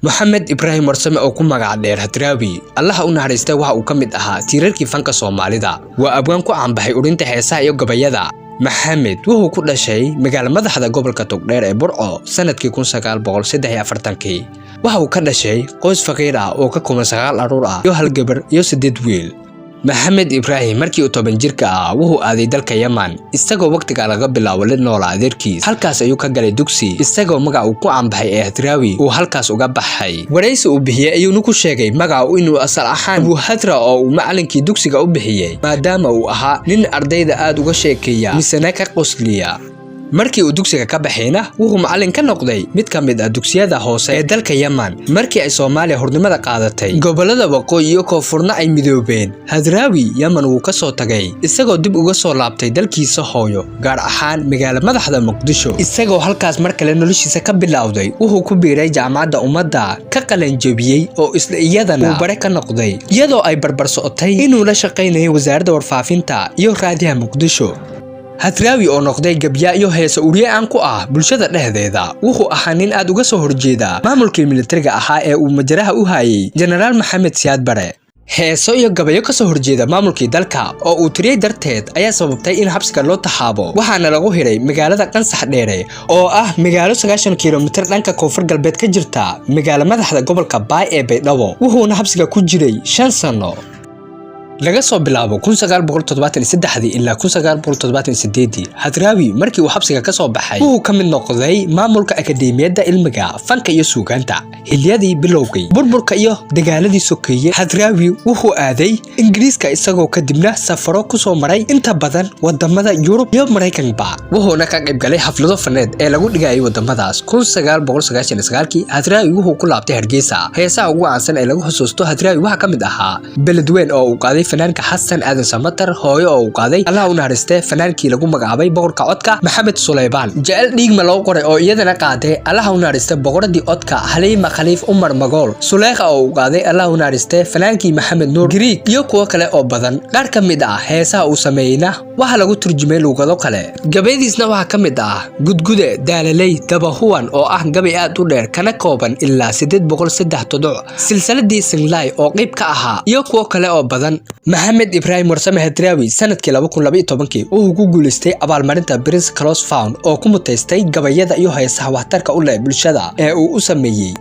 Moxamed Ibraahim Warsame oo ku magac dheer Hadraawi, Allaha u naxariistay, waxa uu ka mid ahaa tiirarkii fanka Soomaalida. Waa abwaan ku caanbaxay urinta heesaha iyo gabayada. Maxamed wuxuu ku dhashay magaalo madaxda gobolka Togdheer ee Burco sanadkii 1943-kii. Waxa uu ka dhashay qoys faqiir ah oo ka kooban sagaal carruur ah iyo hal gabar iyo siddeed wiil. Maxamed Ibraahim markii uu 10 jirka ah wuxuu aaday dalka Yaman, isagoo waqtigaa laga bilaabo la noolaa adeerkiis. Halkaas ayuu ka galay dugsi, isagoo magaca uu ku caanbaxay ee Hadraawi uu halkaas uga baxay. Waraysi uu bixiyey ayuuna ku sheegay magaca inuu asal ahaan Abu Hadra oo uu macalinkii dugsiga u bixiyey, maadaama uu ahaa nin ardayda aad uga sheekeeya misena ka qosliya. Markii uu dugsiga ka baxayna wuxuu macallin ka noqday mid ka mid ah dugsiyada hoose ee dalka Yaman. Markii ay Soomaaliya xornimada qaadatay, gobolada waqooyi iyo koonfurna ay midoobeen, Hadraawi Yaman wuu ka soo tagay, isagoo dib uga soo laabtay dalkiisa hooyo, gaar ahaan magaalo madaxda Muqdisho. Isagoo halkaas mar kale noloshiisa ka bilowday, wuxuu ku biiray Jaamacadda Ummadda, ka qalanjebiyey oo isla iyadana uu bare ka noqday, iyadoo ay barbar socotay inuu la shaqaynayay Wasaaradda Warfaafinta iyo Raadiyaha Muqdisho. Hadraawi oo noqday gabyaa iyo heesa uriye aan ku ah bulshada dhexdeeda, wuxuu ahaa nin aad uga soo horjeeda maamulkii militariga ahaa ee uu majaraha u hayay Jenaraal Maxamed Siyaad Bare. Heeso iyo gabayo ka soo horjeeda maamulkii dalka oo uu tiriyey darteed ayaa sababtay in xabsiga loo taxaabo, waxaana lagu hiray magaalada Qansax Dheere oo ah magaalo 90 kilomitir dhanka koonfur galbeed ka jirta magaalo madaxda gobolka Baay ee Baydhabo. Wuxuuna xabsiga ku jiray 5 sano, laga soo bilaabo 1973 ilaa 1978. Hadraawi markii uu xabsiga ka soo baxay wuxuu ka mid noqday maamulka Akadeemiyadda Cilmiga Fanka iyo Suugaanta. Xilliyadii bilowgay burburka iyo dagaaladii sokeeye, Hadraawi wuxuu aaday Ingiriiska, isagoo kadibna safaro ku soo maray inta badan wadamada Yurub iyo Maraykanba, wuxuuna ka qayb galay xaflado faneed ee lagu dhigayay wadamadaas. 1999-kii Hadraawi wuxuu ku laabtay Hargeysa. Heesaha ugu caansan ee lagu xusuusto Hadraawi waxaa ka mid ahaa Beledweyn oo uu qaaday fanaanka Xasan Aadan Samatar, Hooyo oo uu qaaday, Allah u naxariistee, fanaankii lagu magacaabay boqorka codka Maxamed Suleymaan, Jecel Dhiigma loo qoray oo iyadana qaaday, Allah u naxariiste, boqoradii codka Xaliima Khaliif Umar Magool, Suleekha oo uu qaaday, Allah u naxariiste, fanaankii Maxamed Nuur Giriig iyo kuwo kale oo badan. Qaar ka mid ah heesaha uu sameeyeyna waxaa lagu turjumay luuqado kale. Gabayadiisna waxaa ka mid ah Gudgude Daalaley Dabahuwan oo ah gabay aad u dheer kana kooban ilaa 803 tuduc, silsiladii Singlay oo qayb ka ahaa iyo kuwo kale oo badan. Maxamed Ibraahim Warsame Hadraawi sanadkii 2012-kii wuxuu ku guuleystay abaalmarinta Prince Claus Fund oo ku mutaystay gabayada iyo heesaha waxtarka u leh bulshada ee uu u sameeyey.